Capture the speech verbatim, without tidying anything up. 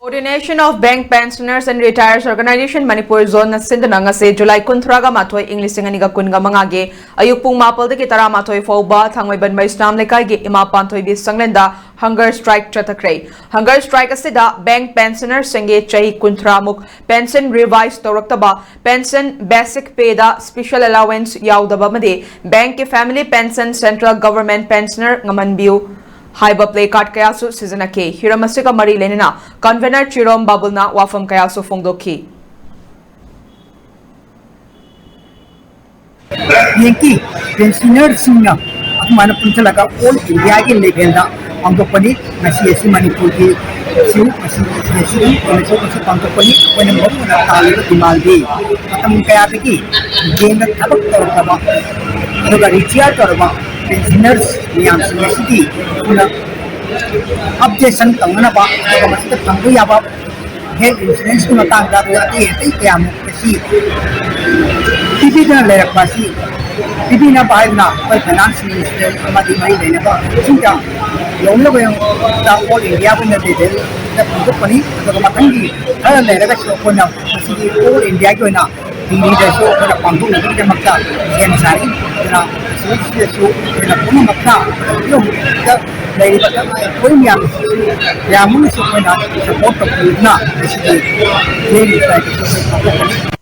Coordination of Bank Pensioners and Retirees Organization Manipur Zone ꯅ ꯁꯤꯟꯗꯨꯅ ꯉꯁꯤ ꯖꯨꯂꯥꯏ ꯀꯨꯟꯊ꯭ꯔꯥꯒ ꯃꯥꯊꯣꯏ, ꯏꯪ ꯂꯤꯁꯤꯡ ꯑꯅꯤꯒ ꯀꯨꯟꯒ ꯃꯉꯥꯒꯤ ꯑꯌꯨꯛ ꯄꯨꯡ ꯃꯥꯄꯜꯗꯒꯤ ꯇꯔꯥꯃꯥꯊꯣꯏ ꯐꯥꯎꯕ ꯊꯥꯡꯃꯩꯕꯟ ꯃꯩꯁꯅꯥꯝ ꯂꯩꯀꯥꯏꯒꯤ ꯏꯃꯥ ꯄꯥꯟꯊꯣꯏꯕꯤ ꯁꯪꯂꯦꯟꯗ hunger strike ꯆꯠꯊꯈ꯭ꯔꯦ꯫ Hunger strike ꯑꯁꯤꯗ bank pensioner ꯁꯤꯡꯒꯤ ꯆꯍꯤ ꯀꯨꯟꯊ꯭ꯔꯥ ꯃꯨꯛ pension revise ꯇꯧꯔꯛꯇꯕ, pension basic pay ꯗ special allowance ꯌꯥꯎꯗꯕ ꯑꯃꯗꯤ bank ꯀꯤ family pension central government pensioner ꯉꯝꯍꯟꯕꯤꯌꯨ ꯍꯥꯏꯕ placard ꯀꯌꯥꯁꯨ ꯁꯤꯖꯤꯟꯅꯈꯤ꯫ ꯍꯤꯔꯝ ꯑꯁꯤꯒ ꯃꯔꯤ ꯂꯩꯅꯅ convener ꯆꯤꯔꯣꯝ ꯕꯥꯕꯨꯜꯅ ꯋꯥꯐꯝ ꯀꯌꯥꯁꯨ ꯐꯣꯡꯗꯣꯛꯈꯤ꯫ ꯕꯦꯡꯀꯤ ꯄꯦꯟꯁꯤꯅꯔꯁꯤꯡꯅ ꯑꯗꯨꯃꯥꯏꯅ ꯄꯨꯟꯁꯤꯜꯂꯒ ꯑꯣꯜ ꯏꯟꯗꯤꯌꯥꯒꯤ ꯂꯦꯚꯦꯜꯗ ꯄꯥꯡꯊꯣꯛꯄꯅꯤ꯫ ꯉꯁꯤ ꯑꯁꯤ ꯃꯅꯤꯄꯨꯔꯒꯤ ꯁꯤ ꯉꯁꯤ ꯉꯁꯤ ꯄꯥꯡꯊꯣꯛꯄꯅꯤ꯫ ꯑꯩꯈꯣꯏꯅ ꯃꯔꯨ ꯑꯣꯏꯅ ꯇꯥꯜꯂꯤꯕ ꯗꯤꯃꯥꯟꯗꯤ ꯃꯇꯝ ꯀꯌꯥꯗꯒꯤ ꯕꯦꯡꯗ ꯊꯕꯛ ꯇꯧꯔꯛꯇꯕ ꯑꯗꯨꯒ ꯔꯤꯇꯤꯌꯥꯔ ꯇꯧꯔꯕ ꯄꯦꯟꯁꯤꯅꯔꯁ ꯃꯌꯥꯝꯁꯤꯡ ꯑꯁꯤꯒꯤ ꯑꯩꯈꯣꯏꯅ ꯑꯞꯗꯦꯁꯟ ꯇꯧꯅꯅꯕ ꯑꯗꯨꯒ ꯃꯁꯤꯗ ꯐꯪꯕ ꯌꯥꯕ ꯍꯦꯜꯊ ꯏꯟꯁꯨꯔꯦꯟꯁꯀꯤ ꯃꯇꯥꯡꯗ ꯑꯗꯨꯒ ꯑꯇꯩ ꯑꯇꯩ ꯀꯌꯥꯃꯨꯛ ꯑꯁꯤ ꯄꯤꯕꯤꯗꯨꯅ ꯂꯩꯔꯛꯄ ꯑꯁꯤ ꯄꯤꯕꯤꯅꯕ ꯍꯥꯏꯗꯨꯅ ꯑꯩꯈꯣꯏ ꯐꯥꯏꯅꯥꯟꯁ ꯃꯤꯅꯤꯁꯇꯔ ꯑꯃꯗꯤ ꯃꯔꯤ ꯂꯩꯅꯕ ꯁꯤꯡꯗ ꯌꯧꯅꯕꯒꯤꯗꯃꯛꯇ ꯑꯣꯜ ꯏꯟꯗꯤꯌꯥꯒꯤ ꯑꯣꯏꯅ ꯂꯦꯚꯦꯜꯗ ꯐꯣꯡꯗꯣꯛꯄꯅꯤ꯫ ꯑꯗꯨꯒ ꯃꯊꯪꯒꯤ ꯈꯔ ꯂꯩꯔꯒꯁꯨ ꯑꯩꯈꯣꯏꯅ ꯃꯁꯤꯒꯤ ꯑꯣꯜ ꯏꯟꯗꯤꯌꯥꯒꯤ ꯑꯣꯏꯅ ꯗꯤꯜꯂꯤꯗꯁꯨ ꯑꯩꯈꯣꯏꯅ ꯄꯥꯡꯊꯣꯛꯅꯕꯒꯤꯗꯃꯛꯇ ꯁꯦꯝ ꯁꯥꯔꯤ꯫ ꯑꯗꯨꯅ ꯁꯤꯗꯁꯨ ꯑꯩꯈꯣꯏꯅ ꯄꯨꯝꯅꯃꯛꯅ ꯍꯧꯖꯤꯛ ꯍꯧꯖꯤꯛꯇ ꯂꯩꯔꯤꯕ ꯑꯩꯈꯣꯏ ꯃꯌꯥꯝ ꯃꯌꯥꯝ ꯑꯃꯁꯨ ꯑꯩꯈꯣꯏꯅ ꯁꯄꯣꯔꯠ ꯇꯧꯕꯤꯗꯨꯅ ꯃꯁꯤꯒꯤ ꯂꯦꯡ ꯄꯥꯡꯊꯣꯛꯄꯅꯤ꯫